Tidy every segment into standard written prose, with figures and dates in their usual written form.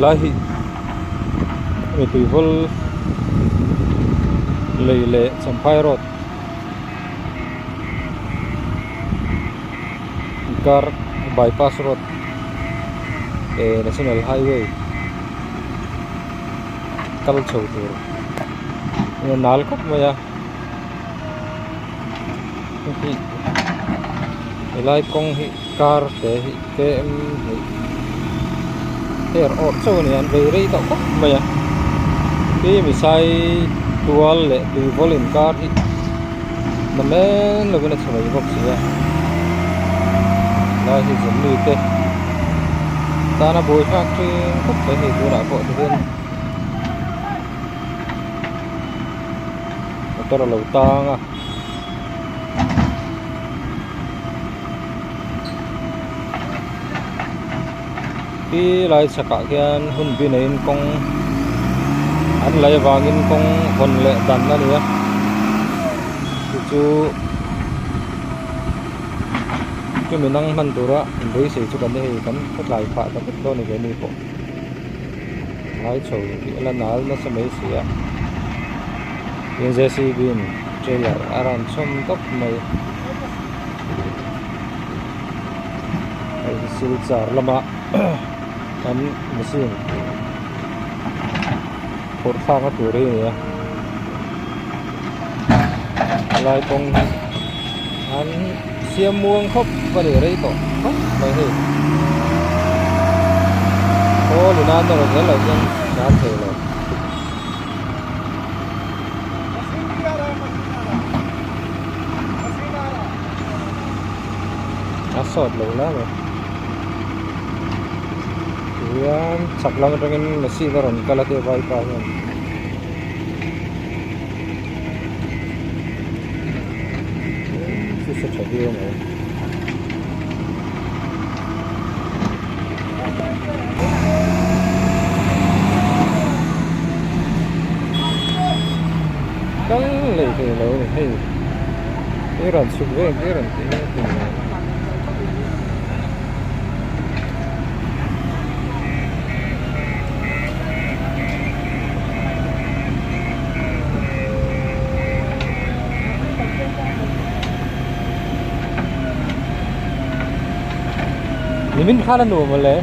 Helai hi mipui vawl lei leh champhai road inkar bypass road eh national highway kal chho tur a nal khawp mai a helai kawng hi car te hi km hnih her awrh chauh a ni a an vei rei tawh khawp mai a khi misai tual leh tui vawl inkar hi na men lovin a chhe mai bawk si a helai hi zin mite tana buai thlak thin khawp mai hei tunah pawh tihian. Motor a lo tang a. Khi lai chhakah khian hun bi neiin kawng an lei avangin kawng hawn leh dan a ni a chu chu chumi nang hman tura inbeisei chu kan ni hei kan khawtlai phah ta vek dawn a ni keini pawh. Lai chho tih a la nal nasa mai si a tin J C B in trailer a rawn chhawm tawp mai hei hi silchar lama an machine phurh thlakna tur hi a ni a helai kawng hi an siam muang khawp a ni rei tawh khawp mai hei khawl in an erawh zel loh chuan dan thei lo. A sawt lo la mai tihian chhak lam atangin machine a rawn kal a te vaipa hian. Chu tha viau mai. Kal leh thei lo a ni hei hei rawn chhuk vel te rawn tih hi a ti mai. Nimin khan a nuam mawle.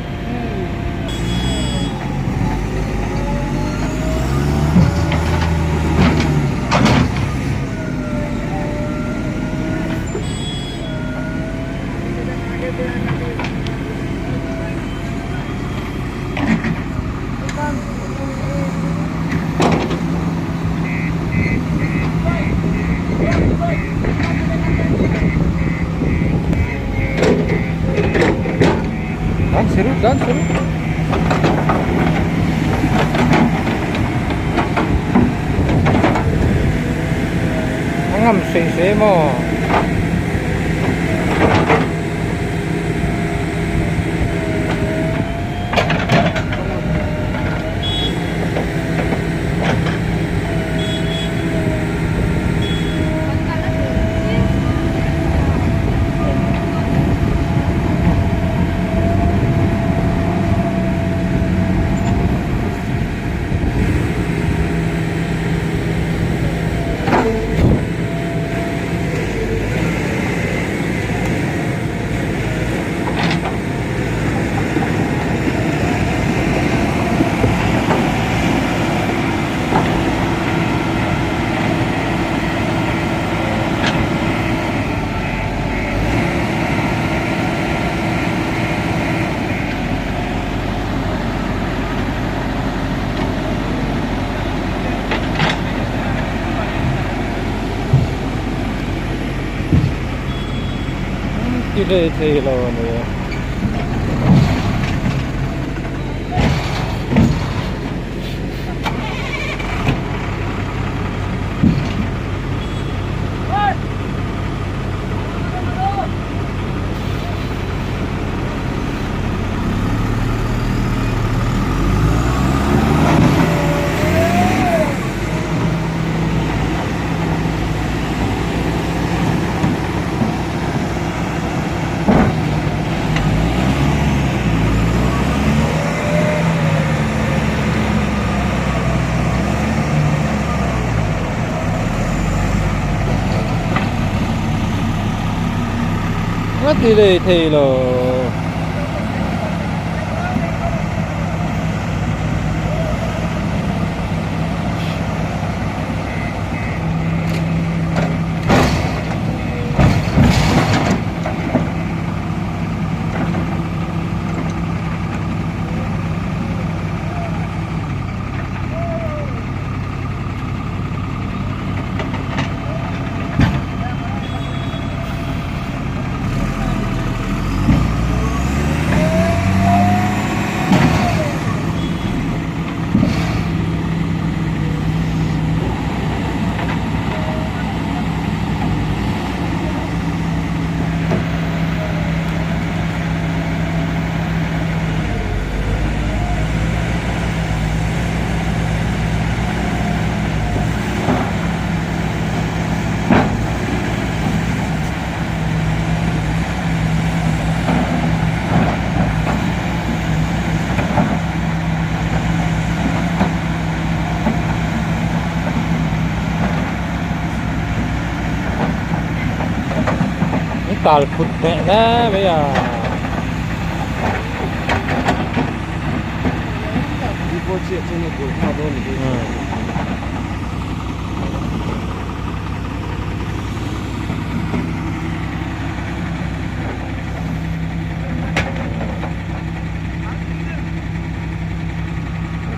Dan seru dan seru. A ngam sei sei maw. Ti hlei thei lo a ni a. Nga ti lei thei lo. Tal phut hneh hle mai a.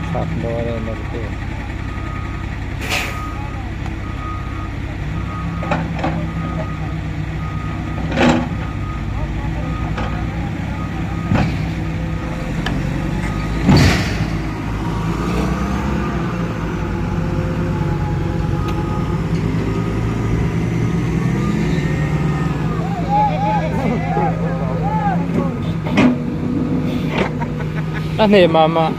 Thlak dawn e nawrtu. A hneh mah mah.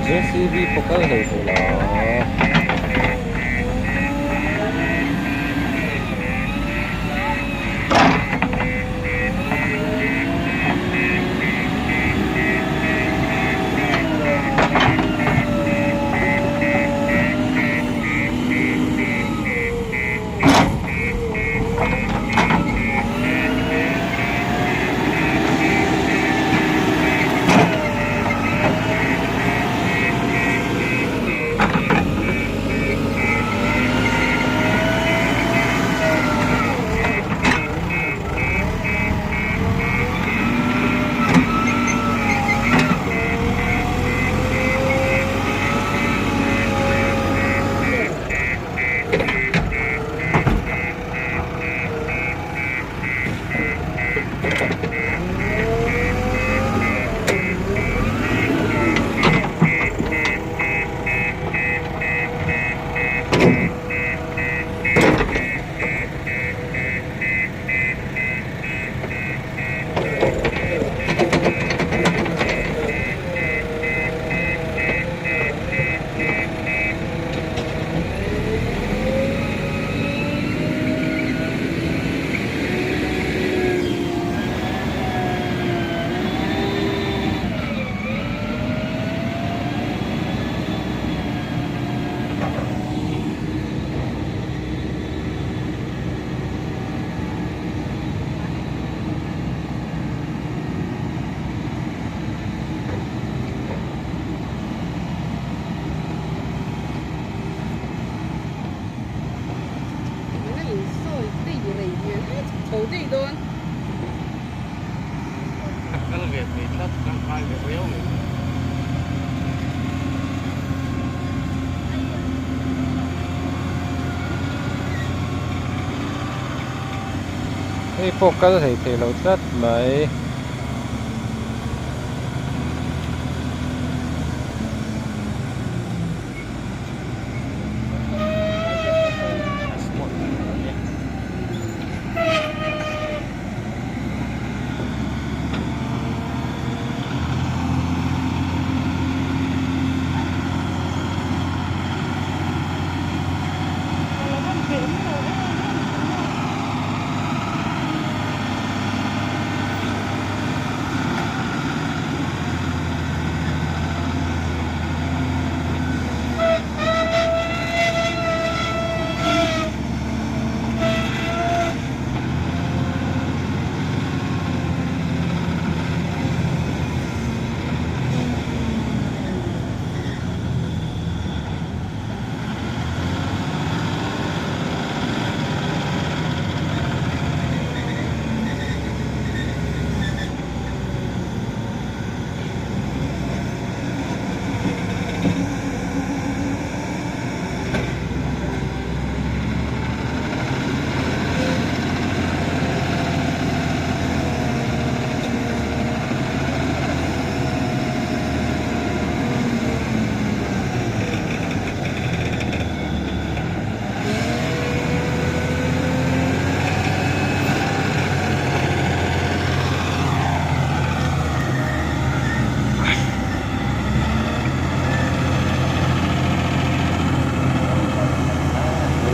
J_C_B pawh kal hlei thei lo. dawn. Ka kal ve thei tlat, tangkai ve viau mai. Hei pawh kal thei thei lo tlat mai.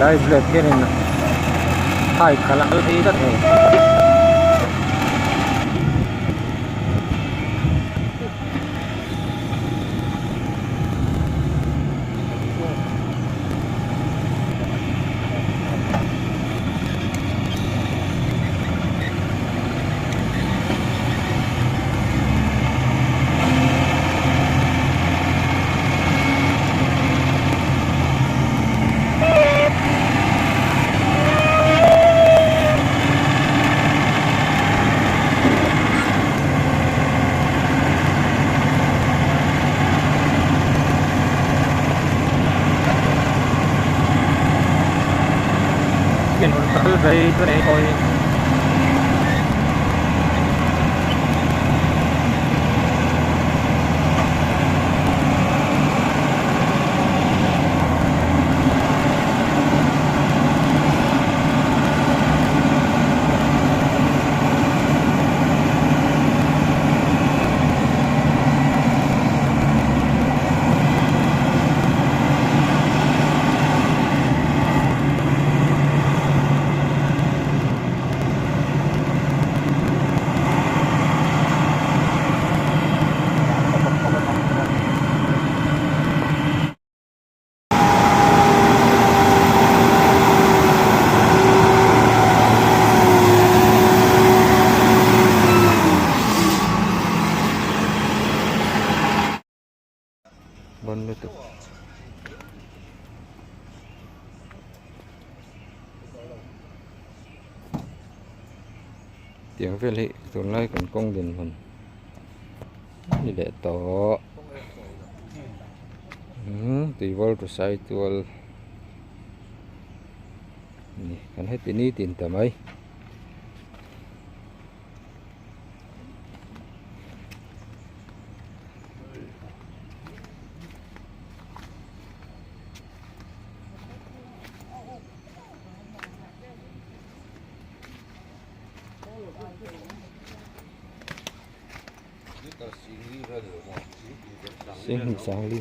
Helai blade hianin hai khalh a kal phei tlat hei. Bon lutuk. Tiang vel hi tunlai kan kawng dinhmun a ni leh tawh umm tuivawl tu sai tual a ni kan heti nitin ta mai. Singhnih sangli